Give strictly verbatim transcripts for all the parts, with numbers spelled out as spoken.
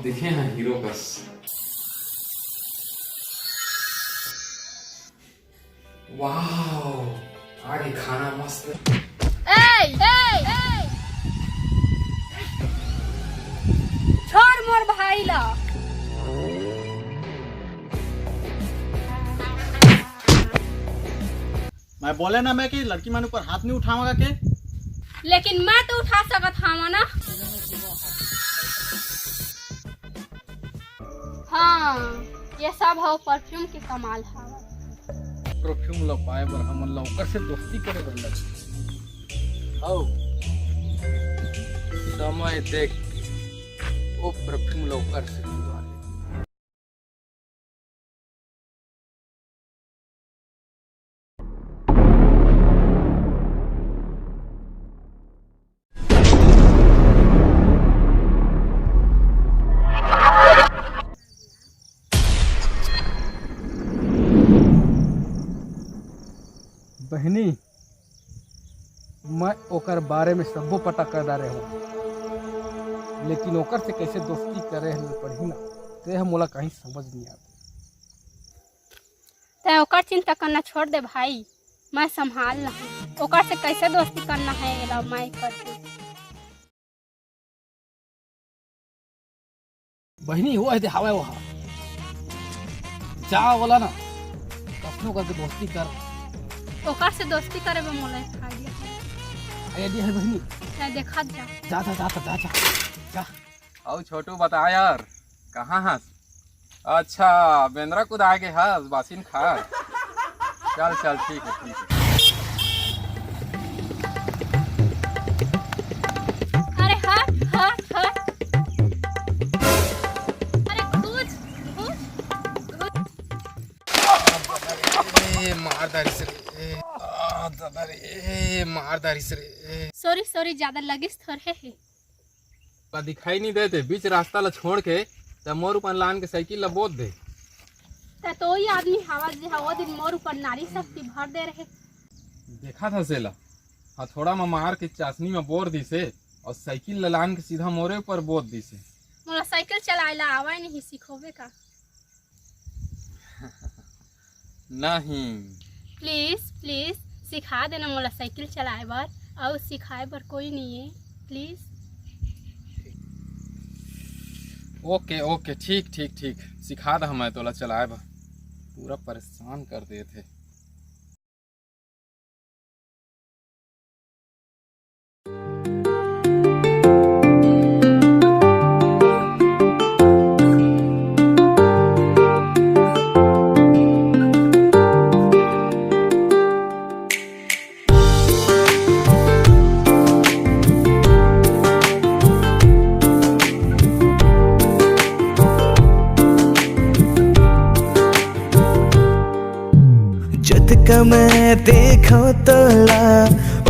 देखे हैं हीरो कस। वाओ, आगे खाना मस्त। ए, ए, ए! छोड़ मोर भाई ला। मैं बोले ना मैं कि लड़की मन ऊपर हाथ नहीं उठावंगा के। लेकिन मैं तो उठा सकत हावं ना। हाँ, ये सब हो परफ्यूम के कमाल हवय। परफ्यूम ला पाए बर हमन ला ओकर से दोस्ती करे बर लगही। हव, समय देख के ओ परफ्यूम ला ओकर से चुरा ले। बहिनी, मैं ओकर बारे में सब्बो पता कर डारे हूँ, लेकिन ओकर से कैसे दोस्ती करे हल पड़ही ना, ते ह मोला कहीं समझ नहीं आत। तै ओकर चिंता करना छोड़ दे भाई, मैं संभाल लहूँ। ओकर से कैसे दोस्ती करना है, एला मैं करके। बहिनी, वो है दे, हवय वो हा। जा बोला ना, कखनो करके दोस्ती कर। ओकर से दोस्ती करे बर मोला एक आइडिया है। आइडिया है बहिनी। तै देखत जा। जा, जा, जा, जा, जा, जा। अउ छोटू, बता यार, कहाँ हस? अच्छा, बेंदरा कुदाए गे हस, बासिन खा। चल, चल, ठीक है, ठीक है। अरे हट, हट, हट। अरे घुस, घुस, घुस। ए, मार डारिस रे। आ, दादा रे, मार डारिस रे। सॉरी, सॉरी, ज्यादा लगिस थोड़े हे। का दिखाई नहीं देते, बीच रास्ता ला छोड़ के त मोर ऊपर लान के साइकिल ला बोत दे। त तो ही आदमी हवा जे हा, वो दिन मोर ऊपर नारी शक्ति भर दे रहे। देखा था सेला, हथौड़ा में मार के चासनी में बोर दिसे और साइकिल ला लान के सीधा मोरे ऊपर बोत दिसे। मोला साइकिल चलाए ला आवे नहीं, सिखोबे का? नहीं। प्लीज, प्लीज सिखा देना मोला साइकिल चलाए बर, अउ सिखाए बर कोई नहीं है, प्लीज। ओके, ओके, ठीक, ठीक, ठीक, सिखा दा मैं तोला चलाए बर। पूरा परेशान कर देत हे। जतका मैं देखो तोला,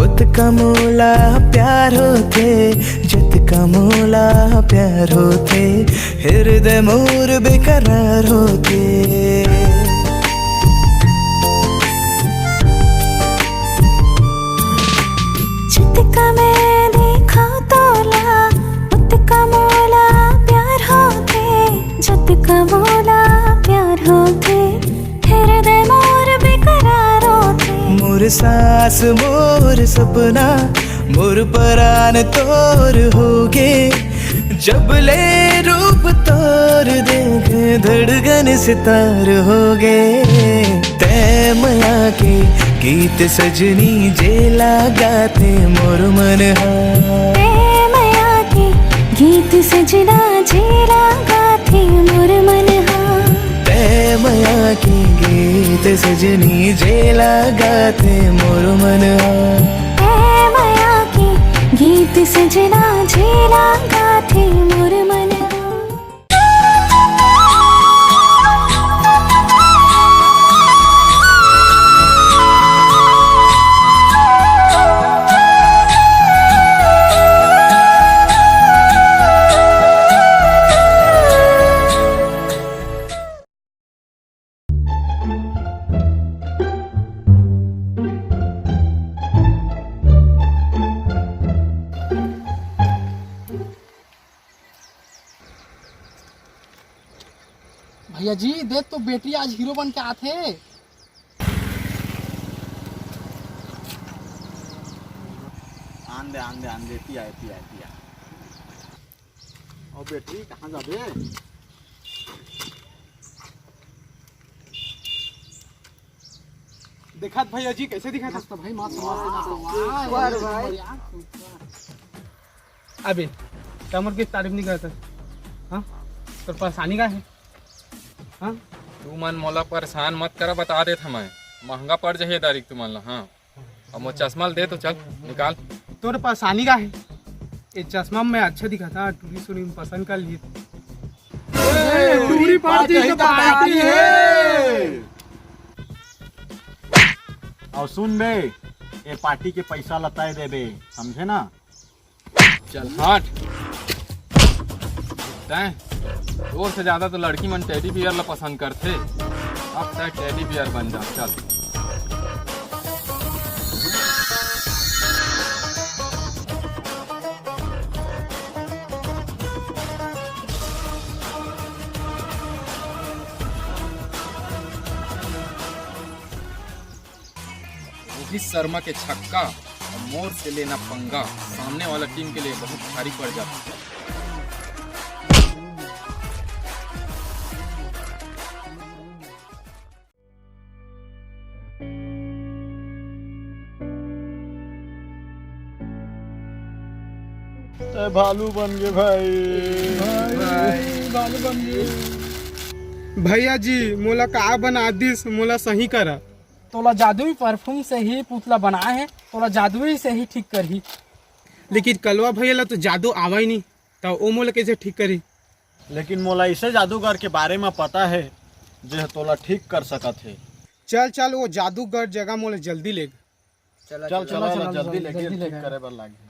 ओतका मोला प्यार होथे। जतका मोला प्यार होथे, हृदय मोर बेकरार होथे। जतका मैं देखो तोला, ओतका मोला प्यार होथे। जतका मोला प्यार होथे, हृदय मोर बेकरार होथे। मोर सांस, मोर सपना, मोर परान तोर होगे। जब ले रूप तोर देखे, धड़कन सितार होगे। तै मया के गीत सजनी, जेला गाथे मोर मन हा। तै मया के गीत सजना, जेला गाथे मोर मन हा। तै मया के गीत सजनी, जेला गाथे मोर मन हा। तै मया के गीत सजना, जेला गाथे मोर मन हा। भैया जी, देख तो battery आज hero बन के आथे। आन दे, आन दे, आन दे, पिया, पिया, पिया। अउ battery कहाँ जाबे? देखत भैया जी, कैसे दिखत हे? मस्त भाई, मस्त, मस्त, मस्त। वाह, super भाई। बढ़िया, super। अबे, तमर के तारीफ नहीं करता? हाँ? तोर परेशानी का हे? हाँ? तू मन मोला परेशान मत करा, बता देत हँव मैं। महंगा पड़ जाही ये दारी तुमन ला, हाँ। अब मोर चश्मा ल दे तो चल, निकाल। तोर परेशानी का हे? ये चश्मा में अच्छा दिखत हे, टूरी सूरी में पसंद कर ली। ए, टूरी party तो party हे। अउ सुन बे, ए party के पैसा ल तैं देबे, समझे ना? चल हट। तैं, तोर से ज्यादा तो लड़की मन teddy bear ला पसंद करथे। अब तैं teddy bear बन जा, चल। रोहित शर्मा के छक्का अउ मोर से लेना पंगा सामने वाला टीम के लिए बहुत भारी पड़ जाता है। तैं भालू बन गे भाई। भाई, भालू बन गे। भैया जी, मोला का बना दिस, मोला सही करा। तोला जादुई परफ्यूम से ही पुतला बनाए हे, तोला जादुई से ही ठीक करही। लेकिन कलवा भैया ला तो जादू आवा ही नहीं, त ओ मोला कैसे ठीक करही? लेकिन मोला ऐसे जादूगर के बारे में पता हे, जे तोला ठीक कर सकत हे। चल चल, वो जादूगर जगह मोला जल्दी ले। चल चल, चल, चल, जल्दी चल, लेके जल्दी ठीक लेके। करे बर लागही।